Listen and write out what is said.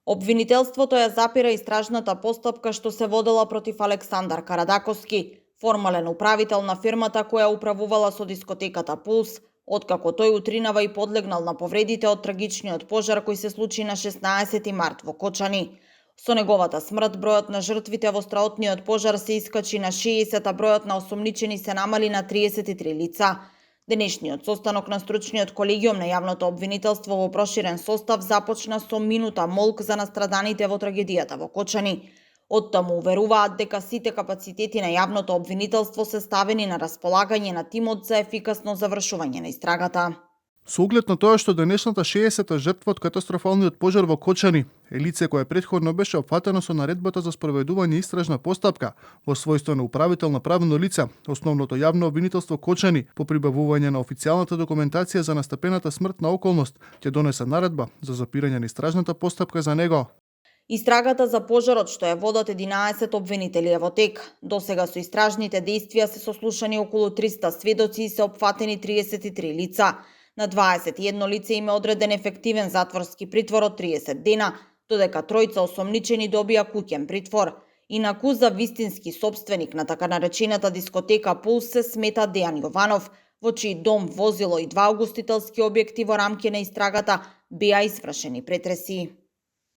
Обвинителството ја запира истражната постапка што се водела против Александар Карадаковски, формален управител на фирмата која управувала со дискотеката Пулс, откако тој утринава и подлегнал на повредите од трагичниот пожар кој се случи на 16 март во Кочани. Со неговата смрт бројот на жртвите во страотниот пожар се искачи на 60, а бројот на осомничени се намали на 33 лица. Денешниот состанок на стручниот колегиум на јавното обвинителство во проширен состав започна со минута молк за настраданите во трагедијата во Кочани. Оттаму уверуваат дека сите капацитети на јавното обвинителство се ставени на располагање на тимот за ефикасно завршување на истрагата. Со оглед на тоа што денешната 60-та жртва од катастрофалниот пожар во Кочани е лице кое претходно беше опфатено со наредбата за спроведување истражна постапка во својство на управител на правно лице, основното јавно обвинителство Кочани по прибавување на официјалната документација за настапената смртна околност ќе донесе наредба за запирање на истражната постапка за него. Истрагата за пожарот што ја водат 11 обвинители е во тек. Досега со истражните действија се сослушани околу 300 сведоци и се опфатени 33 лица. На 21 лице им е одреден ефективен затворски притвор од 30 дена, додека тројца осомничени добија куќен притвор. Инаку за вистински собственик на така наречената дискотека Пулс се смета Дејан Јованов, во чиј дом, возило и 2 угостителски објекти во рамки на истрагата беа извршени претреси.